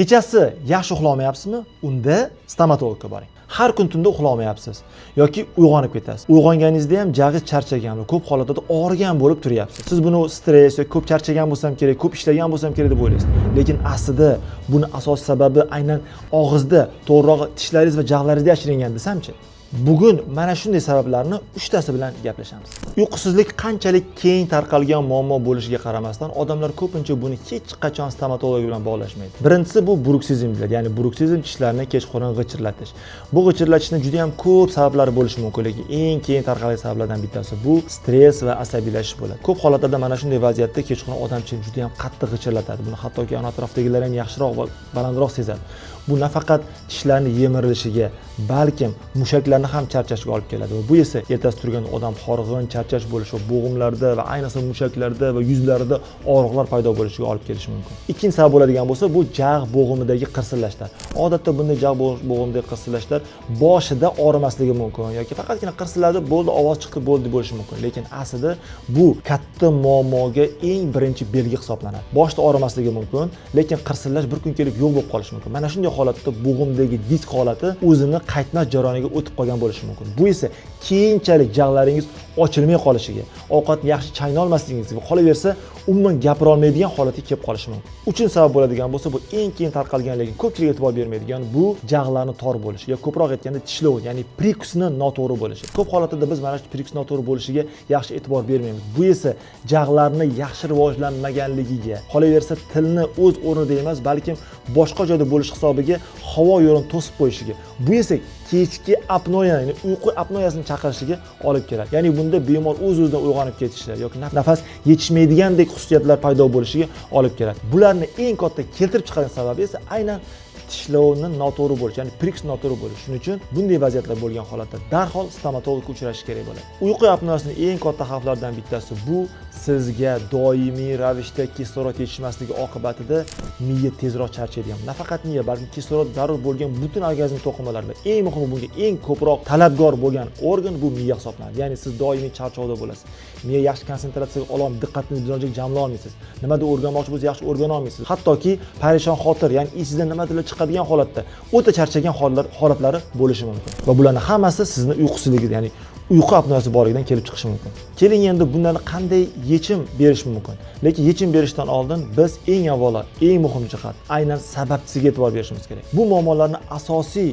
Kechasi yaxshi uxlolmayapsizmi? Unda stomatologga boring. Har kun tunda uxlolmayapsiz yoki uyg'onib ketasiz. Uyg'onganingizda ham jag'ingiz charchagan va ko'p holatlarda og'rigan bo'lib turyapsiz. Siz buni stress yoki ko'p charchagan bo'lsam kerak, ko'p ishlagan bo'lsam kerak deb o'ylaysiz. Lekin aslida buni asosiy sababi aynan og'izda, to'g'rirog'i, tishlaringiz va jag'laringizda yashiringan desamchi. Bugun mana shunday sabablarni uchtasi bilan gaplashamiz. Uyqusizlik qanchalik keng tarqalgan muammo bo'lishiga qaramasdan, odamlar ko'pincha buni hech qachon stomatolog bilan bog'lashmaydi. Birinchisi bu bruksizm deyiladi, ya'ni bruksizm tishlarni kechqurun g'ichirlatish. Bu g'ichirlatishni juda ham ko'p sabablari bo'lishi mumkin, lekin eng keng tarqalgan sabablardan bittasi bu stress va asabiylashish bo'ladi. Ko'p holatlarda mana shunday vaziyatda kechqurun odam tishini juda ham qattiq g'ichirlatadi. Buni hattoki yon atrofdagilar ham yaxshiroq va balandroq sezadi. Bu nafaqat tishlarni yemirilishiga, balkim mushaklarni ham charchashiga olib keladi va bu esa ertasi turganda odam horg'in, charchash bo'lishi va bo'g'imlarda va ayniqsa mushaklarda va yuzlarida og'riqlar paydo bo'lishiga olib kelishi mumkin. Ikkinchi sabab bo'ladigan bo'lsa, bu jag' bo'g'imidagi qirsillashlar. Odatda bunday jag' bo'g'imidagi qirsillashlar boshida og'rimasligi mumkin yoki faqatgina qirsilladi, bo'ldi, ovoz chiqdi, bo'ldi bo'lishi mumkin. Lekin aslida bu katta muammoga eng birinchi belgi hisoblanadi. Boshida og'rimasligi mumkin, lekin qirsillash bir kun kelib yo'q bo'lib qolishi mumkin. Mana shunday holatda bo'g'imdagi disk holati o'zini qaytmas jarayoniga o'tib qolgan bo'lishi mumkin. Bu esa keyinchalik jag'laringiz ochilmay qolishiga, ovqatni yaxshi chaynolmasligingizga va qolaversa umuman gapira olmaydigan holatga kelib qolishi mumkin. Uchinchi sabab bo'ladigan bo'lsa, bu eng keng tarqalgan, lekin ko'pchilik e'tibor bermaydigan, bu jag'larni tor bo'lishi yo ko'proq aytganda tishlov, ya'ni прикус ni noto'g'ri bo'lishi. Ko'p holatlarda biz mana shu прикус noto'g'ri bo'lishiga yaxshi e'tibor bermaymiz. Bu esa jag'larni yaxshi rivojlanmaganligiga, qolaversa tilni o'z o'rnida emas, balkim boshqa joyda bo'lishi hisobiga havo yo'lini to'sib qo'yishiga. Bu esa kechki apnoya, ya'ni uyqu apnoyasini chaqirishiga olib keladi. Ya'ni bunda bemor o'z-o'zidan uyg'onib ketishi yoki nafas yetishmaydigandek xususiyatlar paydo bo'lishiga olib keladi. Bularni eng katta keltirib chiqargan sababi esa aynan tishlovni noto'g'ri bo'lishi, ya'ni прикус noto'g'ri bo'lishi. Shuning uchun bunday vaziyatlar bo'lgan holatda darhol stomatologga uchrashish kerak bo'ladi. Uyqu apnoyasining eng katta xavflaridan bittasi bu sizga doimiy ravishda kislorod yetishmasligi oqibatida miya tezroq charchaydigan. Nafaqat miya, balki kislorod zarur bo'lgan butun organizm to'qimalari va eng muhimi, bunga eng ko'proq talabgor bo'lgan organ bu miya hisoblanadi. Ya'ni siz doimiy charchovda bo'lasiz. Miya yaxshi konsentratsiyaga ola olmaydi, diqqatingizni bir joyga jamlay olmaysiz. Nimadir o'rganmoqchi bo'lsangiz, yaxshi o'rgana olmaysiz. Hattoki parishon xotir, ya'ni esingizdan nimadirlar chiqadigan holatda o'ta charchagan holatlari bo'lishi mumkin. Va bularning hammasi sizni uyqusizligingiz, ya'ni uyqu apnoyasi borligidan kelib chiqishi mumkin. Keling, endi bundan qanday yechim berish mumkin? Lekin yechim berishdan oldin biz eng avvalo eng muhim jihat, aynan sababchisiga e'tibor berishimiz kerak. Bu muammolarni asosiy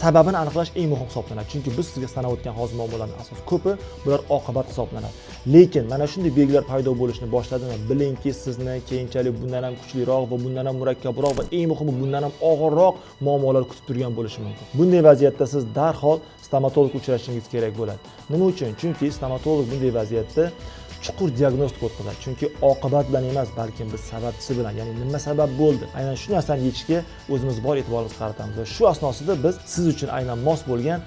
sababini aniqlash eng muhim hisoblanadi. Chunki biz sizga sanab o'tgan hozir muammolarning asosiy ko'pi bular oqibat hisoblanadi. Lekin mana shunday belgilar paydo bo'lishni boshladimi, bilingki, sizni keyinchalik bundan ham kuchliroq va bundan ham murakkabroq va eng muhimi, bundan ham og'irroq muammolar kutib turgan bo'lishi mumkin. Bunday vaziyatda siz darhol stomatologga uchrashingiz kerak bo'ladi. Nima uchun? Chunki stomatolog bunday vaziyatda chuqur diagnostika o'tkazadi. Chunki oqibat bilan emas, balkim biz sababchisi bilan, ya'ni nima sabab bo'ldi, aynan shu narsani yechishga o'zimiz bor e'tiborimizni qaratamiz va shu asnosida biz siz uchun aynan mos bo'lgan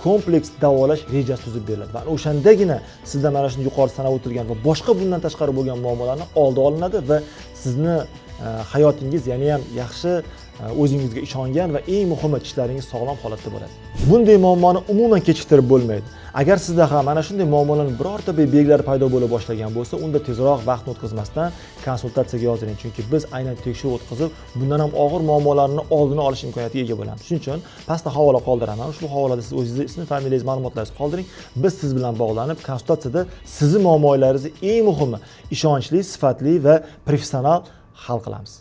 kompleks davolash rejasi tuzib beriladi va o'shandagina sizda mana shu yuqori sanab o'tilgan va boshqa bundan tashqari bo'lgan muammolarni oldi olinadi va sizni hayotingiz yana ham yaxshi, o'zingizga ishongan va eng muhimi, tishlaringiz sog'lom holatda bo'ladi. Bunday muammoni umuman kechiktirib bo'lmaydi. Agar sizda ham mana shunday muammolarning birorta bir belgilari paydo bo'la boshlagan bo'lsa, unda tezroq vaqtni o'tkazmasdan konsultatsiyaga yoziling, chunki biz aynan tekshiruv o'tkazib, bundan ham og'ir muammolarni oldini olish imkoniyatiga ega bo'lamiz. Shuning uchun pastda havola qoldiraman. Ushbu havolada siz o'zingizni ism, familiyangiz, ma'lumotlaringizni qoldiring. Biz siz bilan bog'lanib, konsultatsiyada sizni muammolaringizni, eng muhimi, ishonchli, sifatli va professional hal qilamiz.